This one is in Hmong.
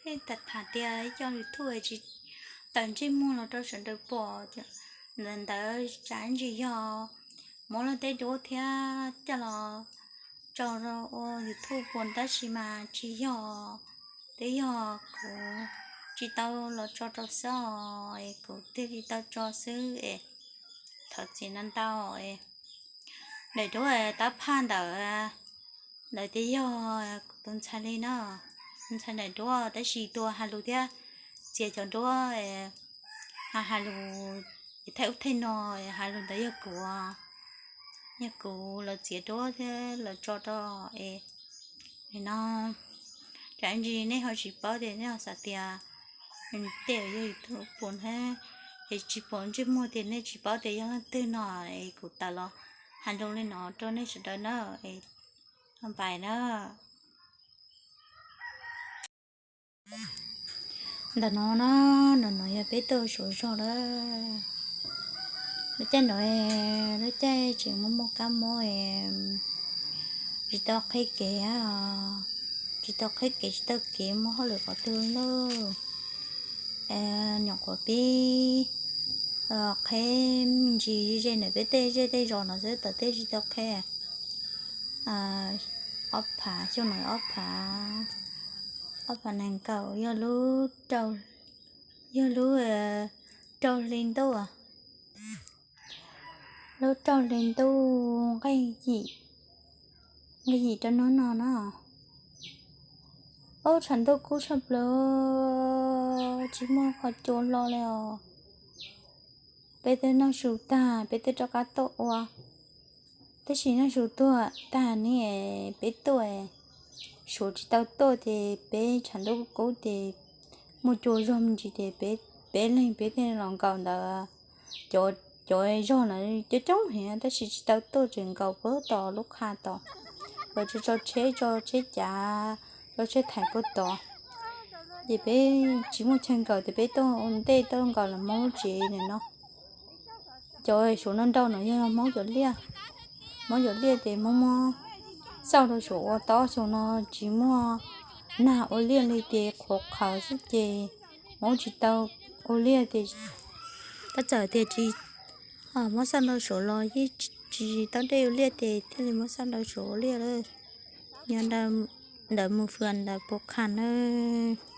Tham tham tias coj YouTube tsis tawm ntsej muag los rau sawv daws pom, ntawd tsam ntsis yog muab luag tej duab thiab coj los tso ua YouTube pua tab sis mas tsis yog, twb yog kuv tsis tau los tso rau xwb os, es kuv thiaj tsis tau tso xwb es thov txim ntau ntau. Daim duab tab phaj ntawd, ntawd tias yog kuv tus ntxhais li na, tus ntxhais daim duab tab sis tus hais lus thiab txiav cov duab, hais lus thaij ub thaij no, hais lus ntawd yog kuv, yog kuv los txiav duab thiab los tso rau es no. Tsam ntsis nej ho tsis paub tias nej ho xav tias tej yog YouTube pua thiab, es tsis pom ntsej muag tias nej tsis paub tias yog leej twg no, es kuv tawm los hais lus li no rau nej sawv daws na, es pais na. Ntawm no na, ntawm no yog peb tuaj Suav zog lawm. Lub caij no, lub caij tseem muaj muaj kab mob, tsis tau qhib kev, tsis tau qhib kev tsis tau kev muaj hauj lwm qhov twg lauj. Nyuam qhuav pib qhib me ntsis ze ntawm peb tej zej tej zos no xwb, tom tej tsis tau qhib. Ob phav xyoo no, ob phav, ob phav nees nkaum, yog lub, yog lub rau hli ntuj, lub rau hli ntuj nqaij yim, nqaij yim rau hnub no na. Ob, tshav ntuj kub tshaj plaws, tsis muaj qhov cua hlo li os. Peb twb noj su tag peb twb rov qab tuaj ua, tab sis noj su tuag tag ne, peb tuaj, Suav tsis tau tuaj ces peb tshav ntuj kub ces muaj cua zog me ntsis ces peb, peb leeg peb thiaj los nkaum ntawd. Cov, cov zog na coob coob heev tab sis tsis tau tuaj, tseem nkaum puag tom lub qha tod, nkawd tso tsheb, tso tsheb cav, tso tsheb thaiv puag tod. Ces peb tsis muaj chaw nkaum ces peb tuaj ua ntej tuaj nkaum los Hmoob lub tsev no. Cov Suav no nrau no yog Hmoob cov liaj, Hmoob cov liaj ces Hmoob muab xauj rau Suav ua tob, xyoo no tsis muaj nag ua liaj li ces qhuav qhawv xwb ces Hmoob tsis tau ua liaj ces tab txawm tias tsis muab xauj rau Suav los yeej tsis tau dej ua liaj ces thiaj li muab xauj rau Suav ua liaj lawm. Nyob ntawm mus fwm ntawm puas qhas nawb.